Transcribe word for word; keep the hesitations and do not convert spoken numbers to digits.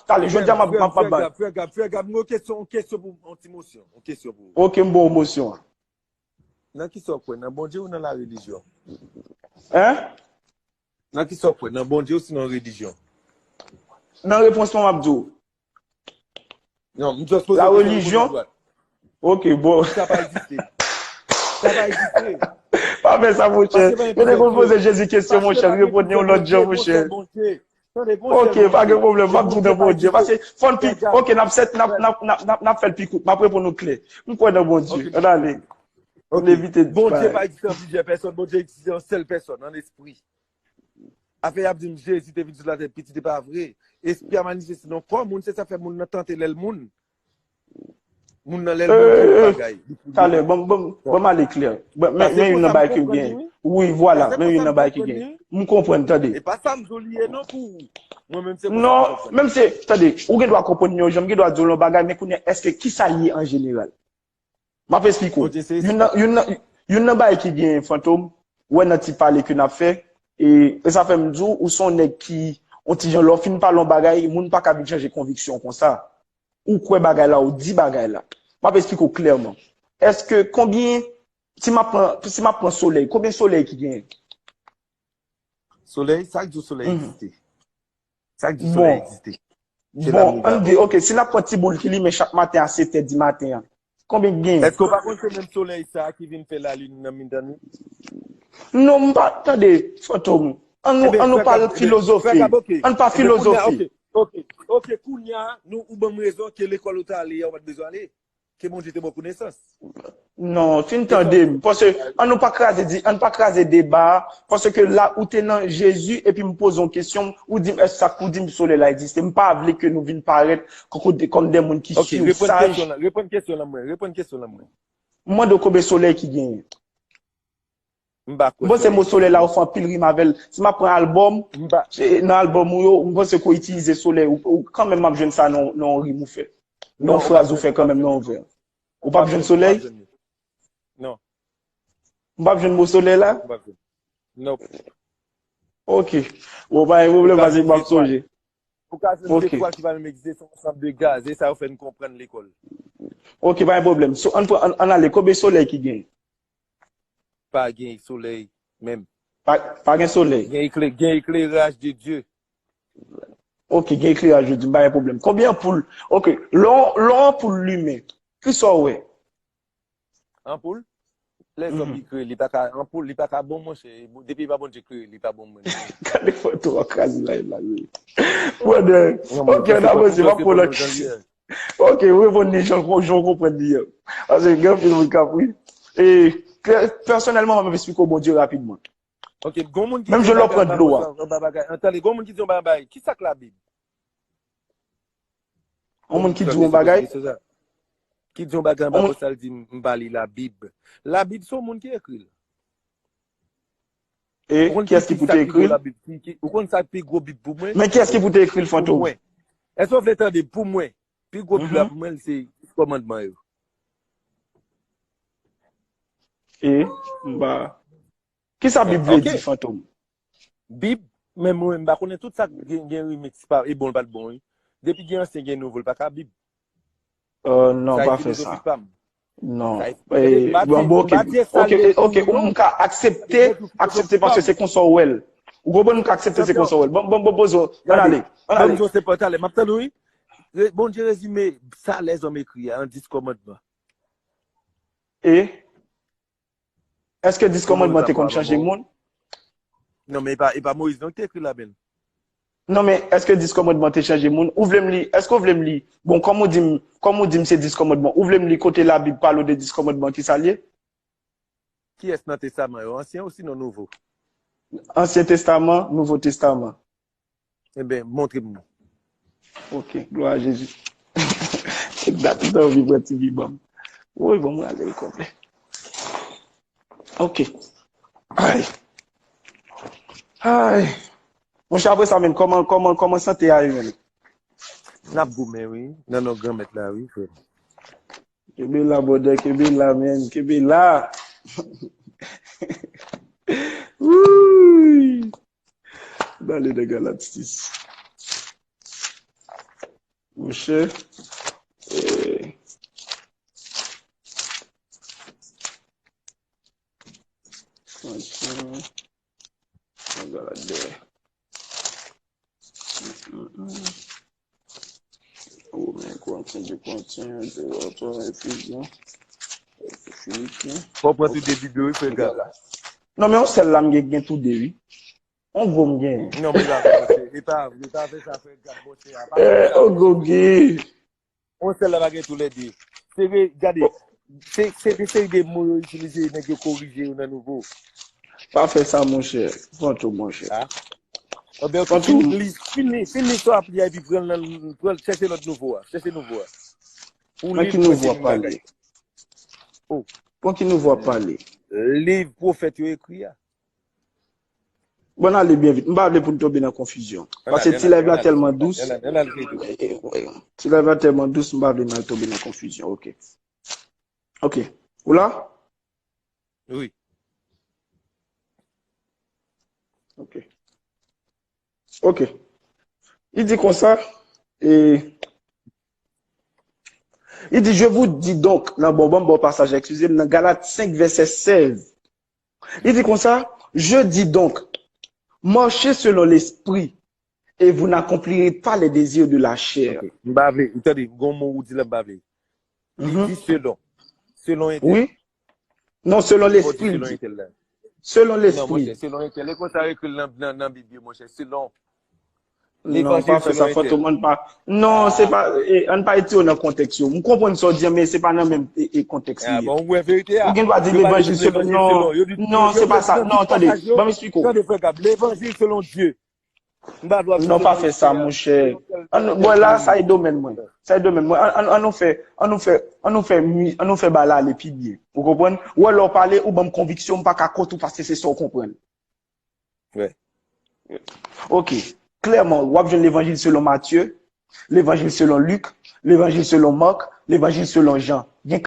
Talè, jodi a m ap, m ap, m ap bay. Frè Gab, frè Gab, frè Gab, m gen yon kesyon, yon kesyon pou, yon ti mosyon, yon kesyon pou ou. Ok, m ba w mosyon an. Nan ki sa w kwè? Nan Bondye ou nan larelijyon? Hein? Nan ki sa w kwè? Nan Bondye ou sinon relijyon? Nan repons mwen, m ap di w. Non, m just poze yon kesyon pou ou. Ok, bon. Sa pa egziste. Sa pa egziste. Pa fè sa, monchè. Yo te konn poze Jezi kesyon, monchè. L reponn yon lòt jan, monchè. Ok, pa gen pwoblèm. M ap di w nan Bondye. Paske fò n pi. Ok, n ap set, n ap, n ap, n ap, n ap, n ap fè l pi kout. M ap reponn ou klè. M kwè nan Bondye. Ann ale. N evite. Bondye pa egziste an plizyè pèsòn. Bondye egziste an sèl pèsòn, an espri. Afè y ap di m Jezi te vin sou latè, pitit, e pa vre. Espri a manifeste nan kò moun, se sa fè moun nan tante lè l moun. Moun nan lè l moun fè bagay. Talè, bon, bon, bon, m ale klè. Men youn nan bagay ke m gen. Wi, vwala, men youn nan bagay ke gen. M konprann, tande. E pa sa m di w li ye non pou ou. Mwen menm se konsa m konprann. Non, menm se, tande, ou gen dwa konprann yon jan, m gen dwa di w yon bagay, men kounye a, èske kisa l ye an jeneral? M ap esplike w. Youn nan, youn nan, youn nan bagay ki gen fantom, ou wè nan ti pale ke n ap fè, e, e sa fè m di w, ou se yon nèg ki, yon ti jan, lè w fin pale yon bagay, moun pa ka vin chanje konviksyon konsa. Ou kwè bagay la, ou di bagay la. M ap esplike w klèman. Èske konbyen, si m ap pran, si m ap pran solèy, konbyen solèy ki genyen? Solèy, sa k di w solèy egziste? Sa k di w solèy egziste? Bon, ann di, ok, si n ap pran ti boul ki limen chak maten a sèt è di maten an, konbyen k genyen? Èske w pa konn se menm solèy sa a ki vin fè lalin nan mitan nou? Non, m pa, tande, fantom. Ann nou, ann nou pa filozofe. Ann pa filozofe. Ok, ok, ok, kounye a, nou, ou ban m rezon ke lekòl ou t ale a, ou pa t bezwen ale. Ke Bondye te ba w konesans. Non, fin tande m. Paske, ann nou pa kraze, di, ann pa kraze deba a. Paske la, ou te nan Jezi, epi m poze yon kesyon, ou di m, èske sa k pou di m solèy la egziste? M pa vle ke nou vin parèt kòm de moun ki sou saj. Reprann kesyon lan mwen. Reprann kesyon lan mwen. M mande w konbyen solèy ki genyen. M pa kwè. M panse mo solèy la ou fè anpil rim avè l. Si m ap pran albòm, nan albòm ou yo, m panse ke w itilize solèy. Ou, ou kanmenm m ap jwenn sa nan, nan yon rim ou fè. Nan yon fraz ou fè kanmenm nan yon vè. Ou p ap jwenn solèy? Non. M p ap jwenn mo solèy la? Non. Ok. Bon, pa gen pwoblèm, paske m ap sonje. Ou ka jwenn zetwal ki pa menm egziste, se yon ansanm de gaz, e sa yo fè n konprann lekòl. Ok, pa gen pwoblèm. So, ann pran, ann, ann ale, konbyen solèy ki genyen? Pa gen solèy menm. Pa, pa gen solèy. Gen ekle, gen ekleraj de Dye. Ok, gen ekleraj de Dye, pa gen pwoblèm. Konbyen anpoul? Ok, lè yon, lè yon anpoul limen, kisa w wè? Anpoul? Lè zòm li kreye, li pa ka, anpoul, li pa ka bon, monchè. Depi e pa Bondye kreye, li pa bon mwen. Gade foto w ap kraze live la, wi. Brother, ok, ann avanse, m ap pran lòt kesyon. Ok, ou reponn li jan, jan w konprann li an. Paske gen anpil moun k ap ri. E, pèsonèlman, m ap esplike w Bondye rapidman. Ok, gon moun ki di yon bagay anba bagay. Tande, gon moun ki di yon bagay. Kisa k Labib? Yon moun ki di yon bagay? Ki di yon bagay anba post la, l di m pa li Labib. Labib se yon moun ki ekri l. E kiyès ki pou te ekri l? Ou konn sa k pi gwo Bib pou mwen? Men kiyès ki pou te ekri l, Fantom? Èske w vle tande? Pou mwen, pi gwo Bib la pou mwen, se Dis Kòmandman yo. E, m pa. Kisa Bib vle di, Fantom? Bib, men mwen, m pa konnen tout sa k gen, gen remix pa, e bon, l pa t bon, wi. Depi gen ansyen, gen nouvo, l pa ka Bib. Euh, non, pa fè sa. Non. Bon, bon, ok, ok, ok, ou m ka aksepte, aksepte paske se konsa w wè l. Ou konprann, m ka aksepte se konsa w wè l. Bon, bon, bon, poze w, ann ale, ann ale. Talè, m ap tann ou, wi. Bondye rezime sa lèzòm ekri a an dis kòmandman. E? Èske Dis Kòmandman te konn chanje moun? Non, men e pa, e pa Moyiz non ki te ekri l la, menm. Non, men èske Dis Kòmandman te chanje moun? Ou vle m li, èske w vle m li? Bon, kòm ou di m, kòm ou di m se Dis Kòmandman, ou vle m li kote Labib pale w de Dis Kòmandman, kisa l ye? Kiyès nan Testaman yo? Ansyen osinon Nouvo? Ansyen Testaman, Nouvo Testaman. Enben, montre m li. Ok, glwa a Jezi. Dat m te anvi pran ti bi ban m. Woy, ban mwen ale l konplè. Ok. Ay. Ay. Monchè, apre sa menm, kòman, kòman, kòman sante a ye menm? N ap goumen, wi. Nan non Granmèt la, wi, frè m. Kenbe la, brother, kenbe la, man, kenbe la. Wouy. Dale de Galat sis. Monchè, eh, Franchman, mwen gade. Women Korentyen, de Korentyen, de Korentyen, Efizyen, Filipyen. Fò w pran tou de Bib yo, wi, frè Gab. Non, men yon sèl la m gen, gen tou de, wi. On gwo m gen. Non, men la, monchè, e pa vre, pa fè sa, frè Gab, monchè, a pa fè sa. Ogogi. On sèl la pa gen tou lè de. Se vre, gade, se se de seri de mo yo itilize, nèg yo korije yo nan nouvo. Pa fè sa, monchè. Fantom, monchè. Ebyen, ok, fin li, fin li, fin li sa w ap li a, epi pran l nan, pran l, chèche lòt nouvo a. Chèche nouvo a. Ou li l, ki nouvo w ap pale? Oh. Pran ki nouvo w ap pale? Liv pwofèt yo ekri a. Bon, n ale byen vit. M pa vle pou n tonbe nan konfizyon. Paske ti live la tèlman dous. Ti live la tèlman dous, m pa vle n al tonbe nan konfizyon. Ok. Ok. Ou la? Wi. Ok. Ok. Li di konsa, e, li di, je vous dis donc, nan bon, bon, bon pasaj, excusez-moi, nan Galat senk, vèsè sèz. Li di konsa, je dis donc, marchez selon l'esprit, et vous n'accomplirez pas les désirs de la chair. Ok. M pa vle, tande, gon mo ou di la, m pa vle. Li di selon. Selon entèl. Wi. Non, selon lespri, li di. Selon lespri. Non, monchè, selon entèl. E konsa yo ekri l nan, nan, nan Bib yo, monchè. Selon. Non, pa fè sa, Fantom, ann pa. Non, se pa, e, ann pa retire yo nan kontèks yo. M konprann sa w di an, men se pa nan menm, e, e, kontèks li ye. Bon, ou wè verite a. Ou gen dwa di levanjil selon, non, non, se pa sa. Non, tande, ban m eksplike w. Tande, frè Gab, levanjil selon Dye. Non, pa fè sa, monchè. Bon, la, sa e domèn mwen. Sa e domèn mwen. An nou fè, an nou fè, an nou fè, an nou fè bagay la ale pi byen. Ou konprann? Ou wè, lè w pale, ou ban m konviksyon, m pa ka kont ou paske se sa w konprann. Ok. Klèman, w ap jwenn levanjil selon Matye, levanjil selon Lik, levanjil selon Mak, levanjil selon Jan. Gen